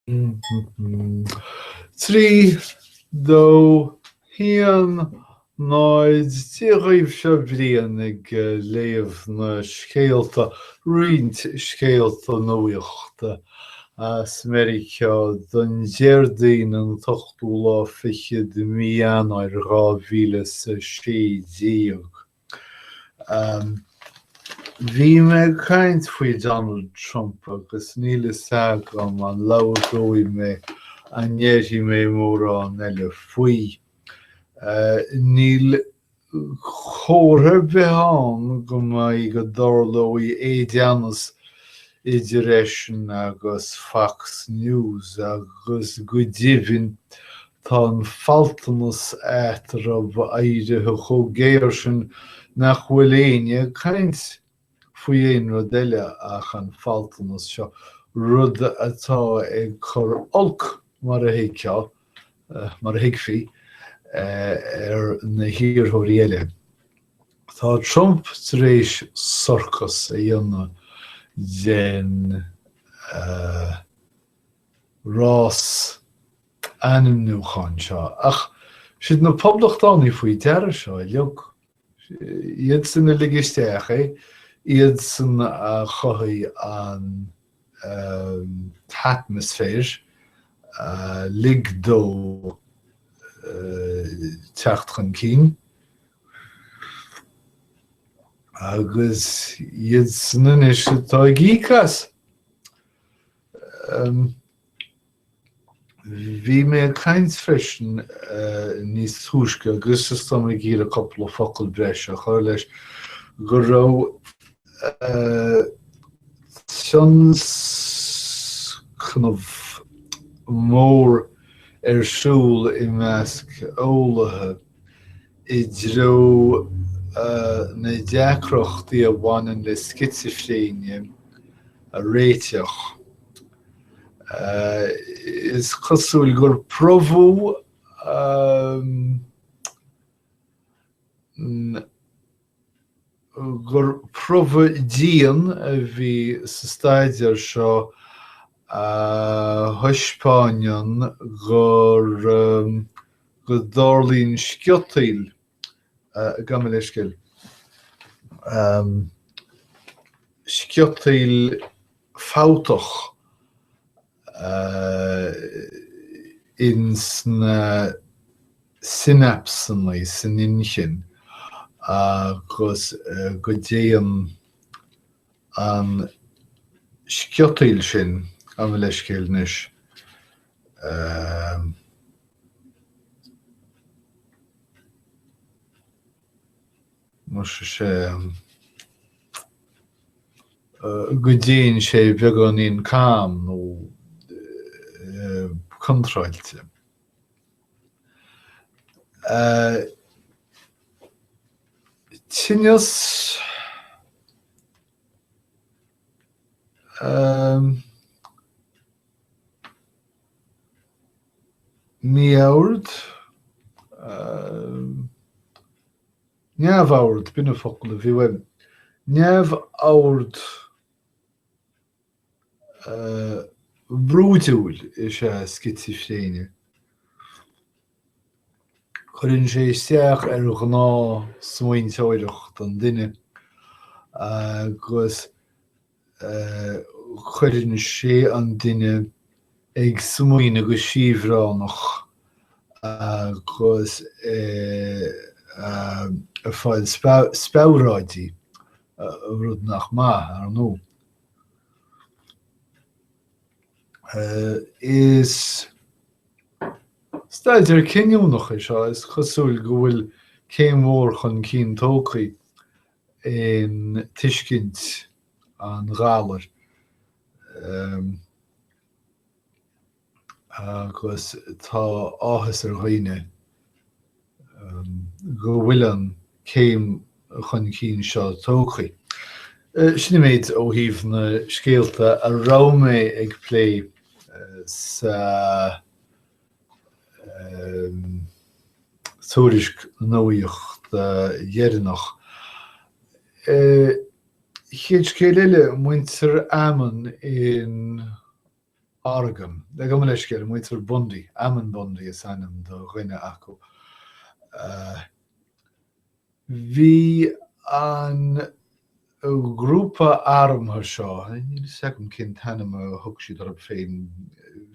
3, 2, 1, 0, Dia dhaoibh, seo Brian ag léamh na scéalta, roinnt scéalta nuachta as Meiriceá don Déardaoin an t-ochtú lá fichead de mhí Eanáir 2016. Bhí mé ag caint faoi Donald Trump agus níl fhios agam an labhróidh mé, an ndéarfaidh mé mórán eile faoi. Níl comhartha ar bith ann go mbeidh, go dtarlóidh éideannas idir eisean agus Fox News agus go deimhin Tá an faltanas eatarthu éirithe chomh géar sin nach bhfuil éinne ag caint faoi aon rud eile ach an faltanas seo, rud atá ag cur olc, mar a thuigfeá, mar a thuigfí, ar na hiarrthóirí eile. Tá Trump tar éis sorcas a dhéanamh den rás ainmniúcháin seo. Ach siad na Poblachtánaigh faoi deara seo uilig. Iadsan a lig isteach é, iadsan a chothaigh an t-atmaisféar a lig dó teacht chun cinn. Agus iadsan anois atá ag íoc as. Bhí mé ag caint freisin níos túisce agus is tá mé ag iarraidh cúpla focal breise a chur leis, go raibh tionscnamh mór ar siúl i measc eolaithe i dtreo na deacrachtaí a bhaineann le scitsifréine a réiteach. Is cosúil gur promhadh gur promhadh dian a bhí sa staidéar seo a thaispeánann gur go dtarlaíonn sciotaíl, gabh mo leithscéal, sciotaíl fabhtach ins na sinapsanna san inchinn agus go dtéann an sciotaíl sin, gabh mo leithscéal anois, Muise sea, go dtéann sé beagáinín cam nó contráilte. Tinneas. Mí-ord, Neamhord, b'in an focal a bhí uaim. Neamhord brúidiúil is ea scitsifréine. Cuireann sé isteach ar ghnáth-smaointeoireacht an duine agus cuireann sé an duine ag smaoineamh go siabhránach agus ag fáil speabhraídí, rud nach maith, ar ndóigh. Is staidéar cinniúnach é seo, is cosúil go bhfuil céim mhór chun cinn tógtha in tuiscint an ghalair agus tá áthas ar dhaoine go bhfuil an céim chun cinn seo tógtha. Sin an méid ó thaobh na scéalta a raibh mé ag plé sa tuairisc nuachta dheireanach. Chéad scéal eile, muintir Ammon in. Oregon. Gabh mo leithscéal, muintir Bundy, Ammon Bundy is ainm do dhuine acu. Bhí an grúpa armtha seo, níl a fhios agam cén t-ainm a thug siad orthu féin,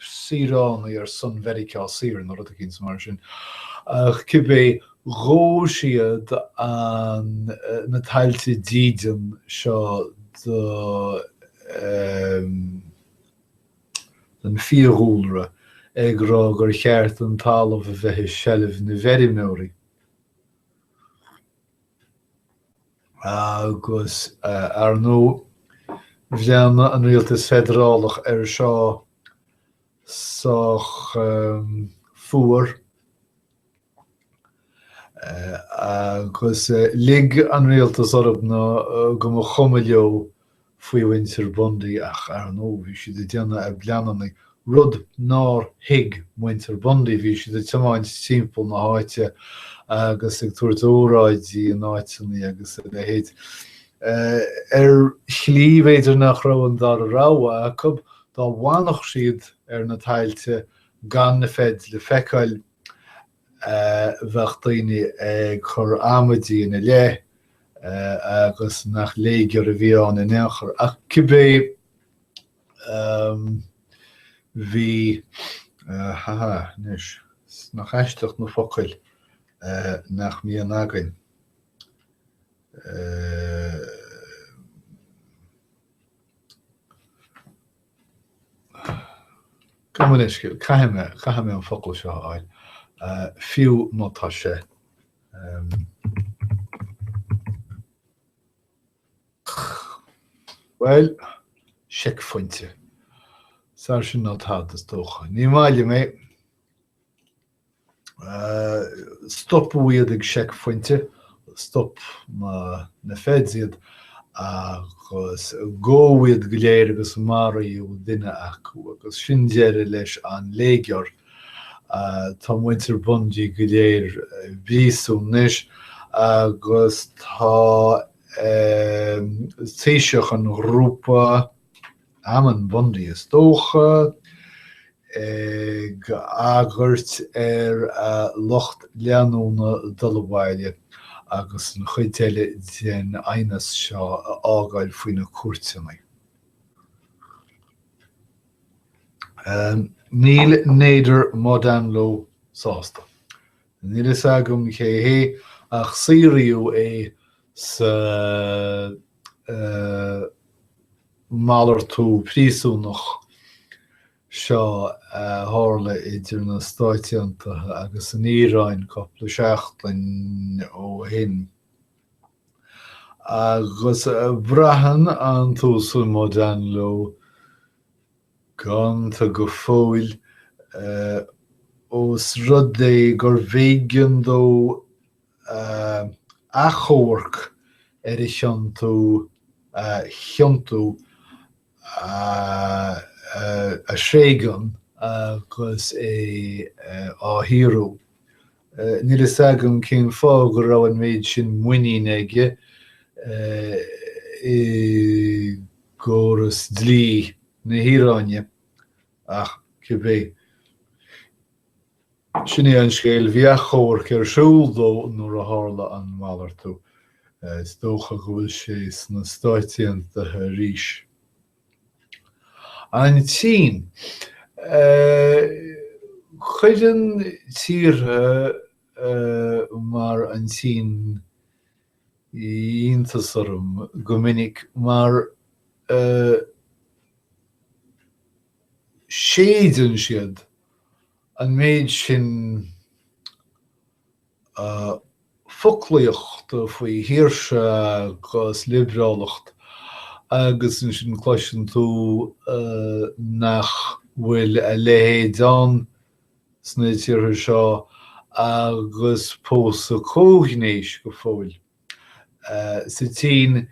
Saoránaigh ar son Mheiriceá Saor nó rud eicínt mar sin, ach cibé, ghabh siad an, na tailte dídean seo do, don fiadhúlra, ag rá gur cheart an talamh a bheith i seilbh na bhfeirmeoirí. Agus, ar ndóigh, bhreathnaigh an rialtas feidearálach air seo sách fuar, agus lig an rialtas orthu nó go mba chuma leo faoi mhuintir Bundy ach, ar ndóigh, bhí siad ag déanamh a bpleananna, rud nár thuig muintir Bundy. Bhí siad ag tiomáint timpeall na háite agus ag tabhairt óráidí in áiteanna agus a leithéid. Ar shlí, b'fhéidir nach raibh an dara rogha acu, dá bhfanfadh siad ar na tailte gan na feds le feiceáil, bheadh daoine ag cur amaidí ina leith agus nach léigear a bhí ann in aon chor. Ach cibé, bhí, ha ha, anois, nach aisteach na focail nach mbíonn againn. Gabh mo leithscéal, caithfidh mé, caithfidh mé an focal seo a fháil, fiú má tá sé bhuel, seicphointe. Is fearr sin ná tada, is dócha. Ní maith liom é. Stopadh iad ag seicphointe, stop na feds iad agus gabhadh iad go léir agus maraíodh duine acu agus sin deireadh leis an léigear. Tá muintir Bundy go léir i bpríosún anois agus tá taoiseach an ghrúpa, Ammon Bundy is dócha, ag agairt ar a lucht leanúna dul abhaile agus an chuid eile den aighneas seo a fhágáil faoi na cúirteanna. Níl Nader Modanlo sásta. Níl a fhios agam cé hé ach saothraíodh é sa malartú príosúnach seo a tharla idir na Stáit Aontaithe agus an Iaráin cúpla seachtain ó shin. Agus braitheann an tUasal Modanlo gonta go fóill ós rud é gurbh éigean dó achomharc ar a chiontú a chiontú a thréigean agus é á shaorú. Níl fhios agam cén fáth go raibh an méid sin muiníne aige i gcóras dlí na hIaráine, ach cibé. Sin é an scéal. Bhí achomharc ar siúl dó nuair a tharla an malartú. Is dócha go bhfuil sé sna Stáit Aontaithe arís. An tSín. Cuireann tíortha mar an tSín iontas orm go minic mar séideann siad an méid sin foclaíochta faoi shaoirse agus liobrálacht agus ansin cloiseann tú nach bhfuil a leithéid ann sna tíortha seo agus pósadh comhghnéis go fóill. Sa tSín,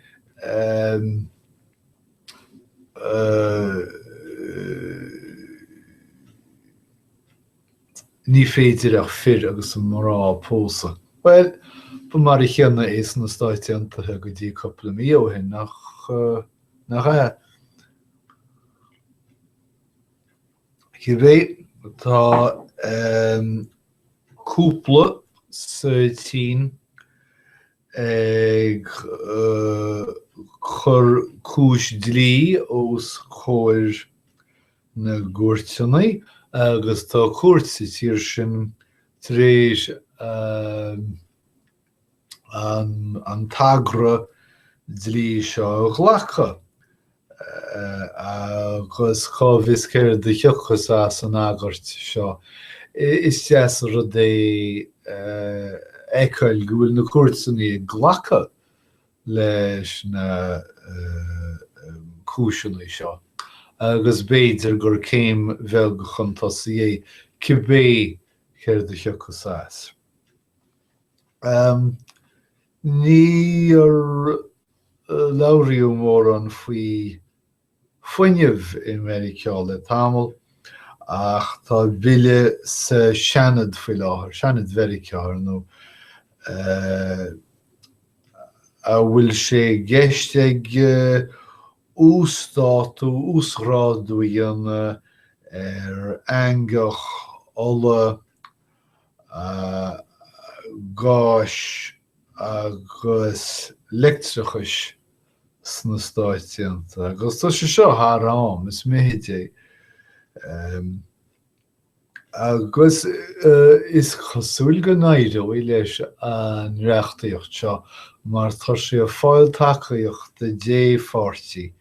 ní féidir ach fir agus mná pósadh. Bhuel, ba mar a chéanna é sna Stáit Aontaithe go dtí cúpla mí ó shin, nach ea? Cibé, tá cúpla sa tSín ag cur cúis dlí os comhair na gcúirteanna agus tá cúirt sa tír sin tar éis an togra dlí seo a ghlacadh agus cá bhfios céard a thiocfas as an agairt seo. Is deas an rud é a fheiceáil go bhfuil na cúirteanna ag glacadh leis na cúiseanna seo agus b'fhéidir gur céim bheag chun tosaigh é, cibé céard a thiocfas as. Níor labhraíodh mórán faoi fuinneamh i Meiriceá le tamall, ach tá bille sa Seanad faoi láthair, Seanad Mheiriceá, ar ndóigh, a bhfuil sé i gceist aige uasdátú, uasghrádú a dhéanamh ar eangach ola, gáis agus leictreachais sna Stáit Aontaithe. Agus tá sé seo thar am, is mithid é. Agus is cosúil go n-éireoidh leis an reachtaíocht seo mar tá sé ag fáil tacaíochta dépháirtí,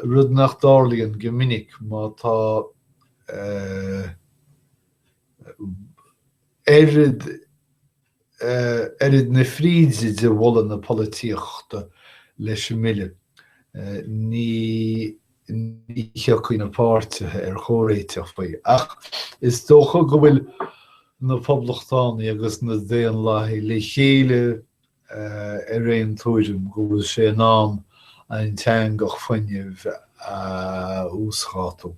rud nach dtarlaíonn go minic má tá oiread oiread na fríde de bholadh na polaitíochta leis an mbille. Ní thiocfaidh na páirtithe ar chomhréiteach faoi. Ach is dócha go bhfuil na Poblachtánaigh agus na Daonlathaigh le chéile ar aon tuairim go bhfuil sé in am an t-eangach fuinnimh a uasdhátú.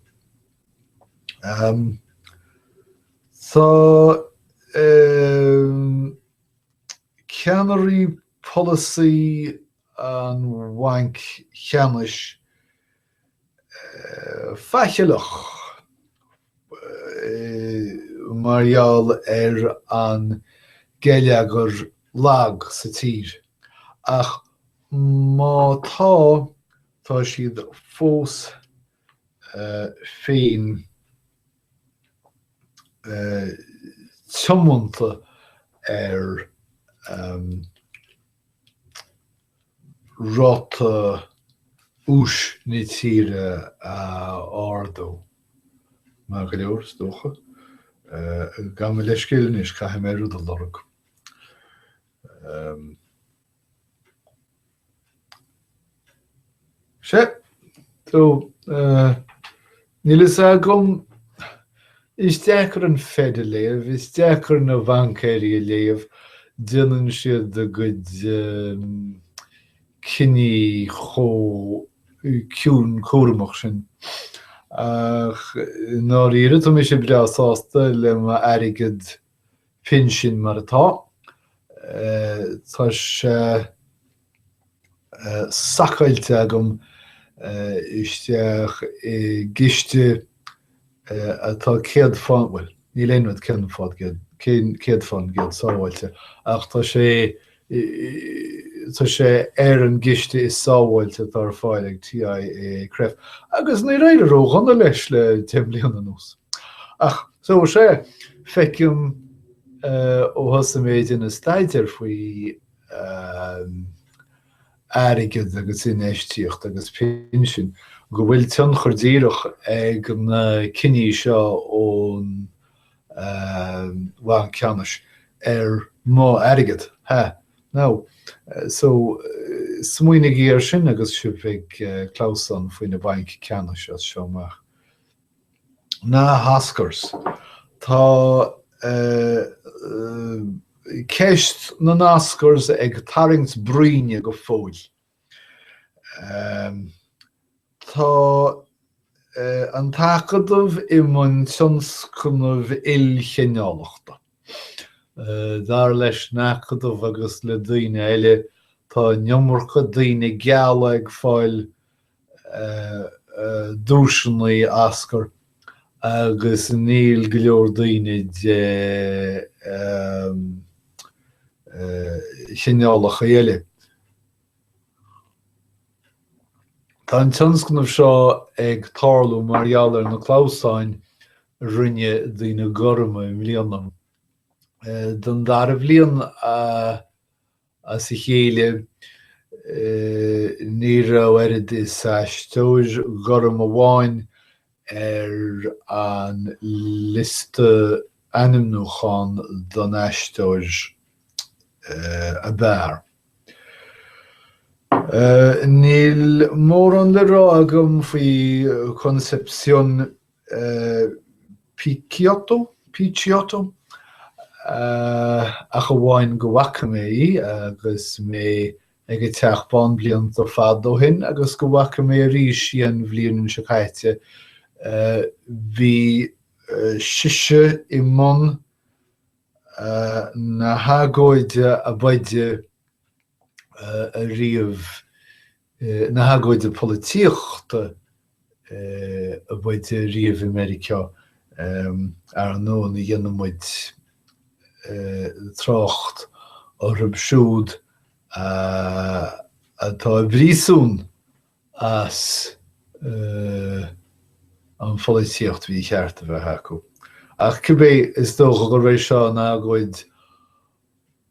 Tá ceannairí polasaí an Bhainc Cheannais faichilleach mar gheall ar an geilleagar lag sa tír, ach má tá, tá siad fós féin tiomanta ar ráta úis na tíre a ardú. Maith go leor, is dócha. Gabh mo leithscéal anois, caithfidh mé rud a lorg. Sea, so, níl fhios agam, is deacair an Fed a léamh, is deacair na baincéirí a léamh, déanann siad a gcuid cinní chomh ciúin cúramach sin. Ach i ndáiríre, tá mise breá sásta le m'airgead pinsin mar atá. Tá sé sacáilte agam isteach i gciste atá 100 fán, bhuel, níl aon rud 100%, 100% sábháilte, ach tá sé, tá sé ar an gciste is sábháilte atá ar fáil ag TIAA CREF, agus níor éirigh ródhona leis le 10 mbliana anuas. Ach, so, sea, feicim ó thosaigh mé ag déanamh staidéir faoi airgead agus infheistíocht agus pinsin, go bhfuil tionchar díreach ag na cinní seo ón Bhanc Ceannais ar mo airgead. Ha! Now, so, smaoinígí air sin agus sibh ag clamhsán faoi na bainc ceannais as seo amach. Na hOscars. Tá ceist na nOscars ag tarraingt bruíne go fóill. Tá an tAcadamh i mbun tionscnamh ilchineálachta. Dar leis an Acadamh agus le daoine eile, tá an iomarca daoine geala ag fáil. duaiseanna Oscar agus níl go leor daoine de chineálacha eile. Tá an tionscnamh seo ag tarlú mar gheall ar na clamhsáin a rinne daoine gorma i mbliana. Don dara bhliain as a chéile ní raibh oiread is aisteoir gorm amháin ar an liosta ainmniúchán don aisteoir ab fhearr. Níl mórán le rá agam faoi Concepción Picciotto, Picciotto, ach amháin go bhfaca mé í agus mé ag an Teach Bán blianta fada ó shin agus go bhfaca mé arís í an bhliain seo caite. Bhí sise i mbun na hagóide ab fhaide ariamh, na hagóide polaitíochta ab fhaide ariamh i Meiriceá, ar ndóigh ní dhéanann muid trácht orthu siúd atá i bpríosún as an pholaitíocht mhícheart a bheith acu. Ach cibé, is dócha gurb é seo an agóid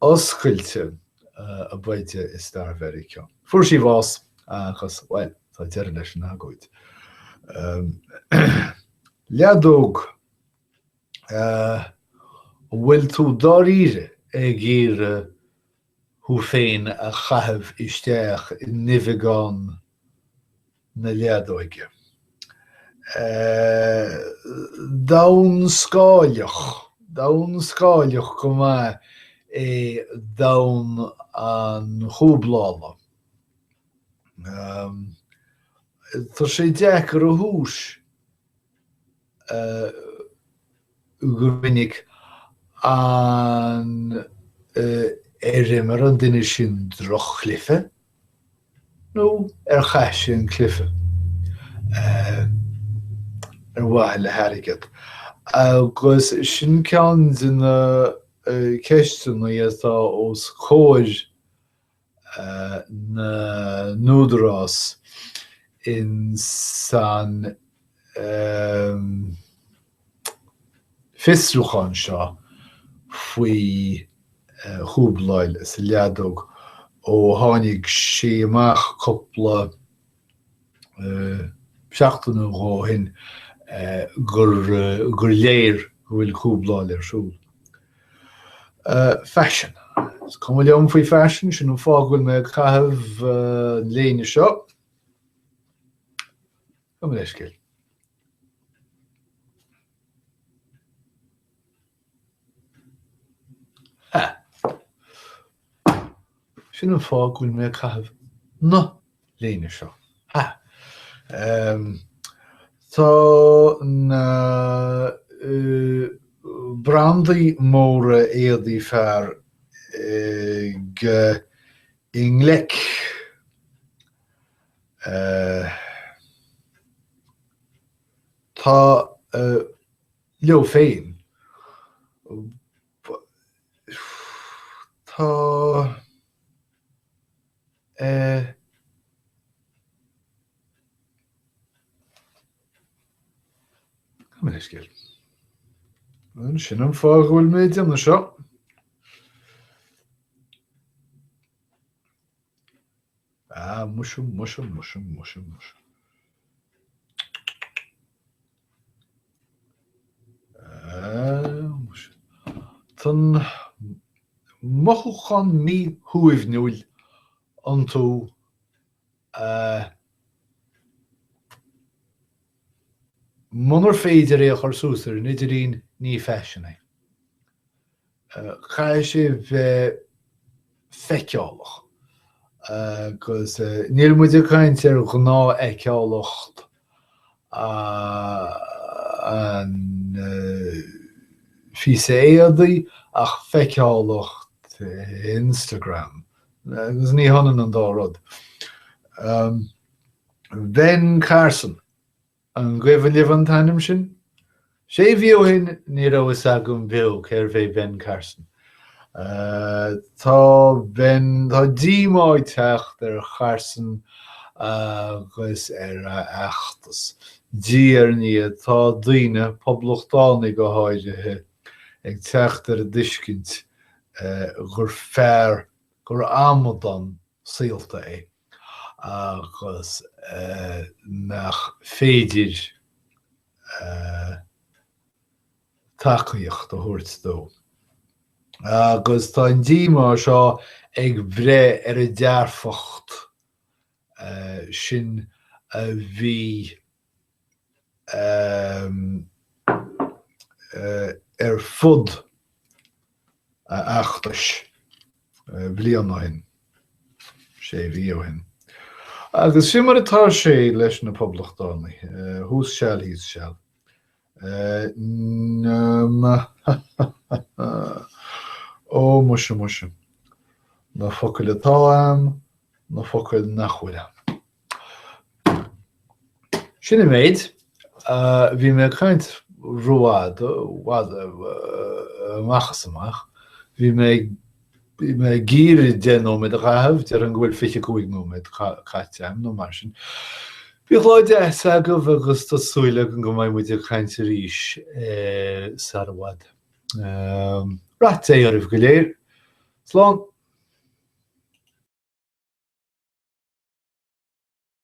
oscailte ab fhaide i stair Mheiriceá. Fuair sí bás agus, bhuel, tá deireadh leis an agóid. Leadóg, an bhfuil tú dáiríre ag iarraidh thú féin a chaitheamh isteach i nduibheagán na leadóige. Domhan scáileach, domhan scáileach go maith é domhan an chúblála. Tá sé deacair a thomhas. go minic an ar imir an duine sin droch-chluiche nó ar chaith sé an cluiche ar mhaithe le hairgead. Agus sin ceann de na ceisteanna atá os comhair na n-údarás in san fiosrúchán seo faoi chúbláil sa leadóg ó tháinig sé amach cúpla seachtain nó dhó ó shin gur gur léir go bhfuil cúbláil ar siúl. Faisean. Is cuma liom faoi faisean, sin an fáth go bhfuil mé ag caitheamh an léine seo. Gabh mo leithscéal. Ha! Sin an fáth go bhfuil mé ag caitheamh na léine seo. Ha! Tá na brandaí móra éadaí fear ag i ngleic Tá leo féin. Tá Gabh mo leithscéal. Sin an fáth go bhfuil mé ag déanamh seo. Ah, muise, muise, muise, muise, muise. Ah, muise. Tá an mothúchán míshuaimhniúil iontu a Munar féidir é a chur suas ar an idirlíon, ní faisean é. Caithfidh sé bheith feiceálach agus níl muid ag caint ar ghnáthfheiceálacht an phíosa éadaigh ach feiceálacht Instagram agus ní hionann an dá rud. Ben Carson. An gcuimhin libh an t-ainm sin? Sé mhí ó shin ní raibh fhios agam beo cérbh é Ben Carson. Tá Ben, tá díomá ag teacht ar Charson agus ar a fheachtas. Diaidh ar ndiaidh tá daoine, poblachtánaigh go háirithe, ag teacht ar an dtuiscint gur fear, gur amadán saolta é agus nach féidir tacaíocht a thabhairt dó. Agus tá an díomá seo ag breith ar an dearfacht sin a bhí ar fud a fheachtais bliain ó shin, sé mhí ó shin. Agus sin mar atá sé leis na Poblachtánaigh, thuas seal thíos seal. Ó muise muise, na focail atá a'm, na focail nach bhfuil a'm. Sin an méid. Bhí mé ag caint rófhada, amach is amach. Bhí mé bhí mé ag iarraidh 10 nóiméad a chaitheamh, déarfainn go bhfuil 25 nóiméad caite agam nó mar sin. Bíodh lá deas agaibh agus tá súil agam go mbeidh muid ag caint arís sar i bhfad. Rath Dé oraibh go léir. Slán!